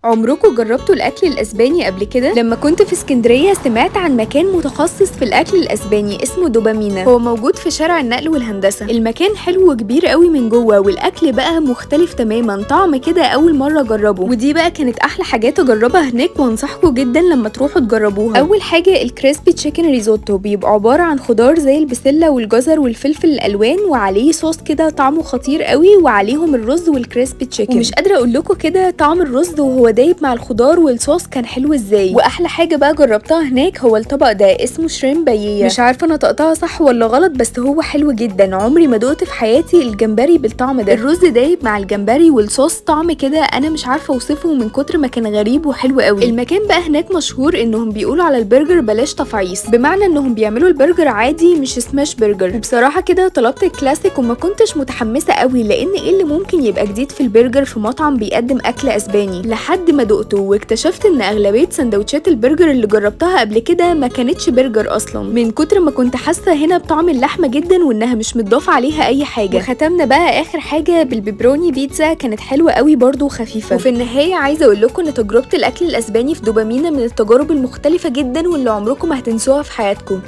عمركم جربتوا الاكل الاسباني قبل كده؟ لما كنت في اسكندرية سمعت عن مكان متخصص في الاكل الاسباني اسمه دوبامينا. هو موجود في شارع النقل والهندسة. المكان حلو وكبير قوي من جوه، والاكل بقى مختلف تماما، طعم كده اول مرة اجربه، ودي بقى كانت احلى حاجات اجربها هناك، وانصحكم جدا لما تروحوا تجربوها. اول حاجة ال crispy chicken risotto، بيبقى عبارة عن خضار زي البسله والجزر والفلفل الالوان، وعليه صوص كده طعمه خطير قوي، وعليهم الرز وال crispy chicken. ومش قادرة اقول لكم كده طعم الرز وهو دايب مع الخضار والصوص كان حلو ازاي. واحلى حاجة بقى جربتها هناك هو الطبق ده، اسمه shrimp paella. مش عارفه نطقتها صح ولا غلط، بس هو حلو جدا. عمري ما دقت في حياتي الجمبري بالطعم ده. الرز دايب مع الجمبري والصوص، طعم كده انا مش عارفه اوصفه من كتر ما كان غريب وحلو قوي. المكان بقى هناك مشهور انهم بيقولوا على البرجر بلاش تفعيص، بمعنى انهم بيعملوا البرجر عادي مش smash burger. وبصراحة كده طلبت الكلاسيك وما كنتش متحمسة قوي، لان ايه اللي ممكن يبقى جديد في البرجر في مطعم بيقدم اكل اسباني؟ لحد ما دقته واكتشفت ان اغلبية سندوتشات البرجر اللي جربتها قبل كده ما كانتش برجر اصلا، من كتر ما كنت حاسه هنا بطعم اللحمة جدا وانها مش متضاف عليها اي حاجة. وختمنا بقى اخر حاجة بال pepperoni pizza، كانت حلوة قوي برضو وخفيفة. وفي النهاية عايزه اقول لكم ان تجربه الاكل الاسباني في دوبامينا من التجارب المختلفة جدا واللي عمركم ما هتنسوها في حياتكم.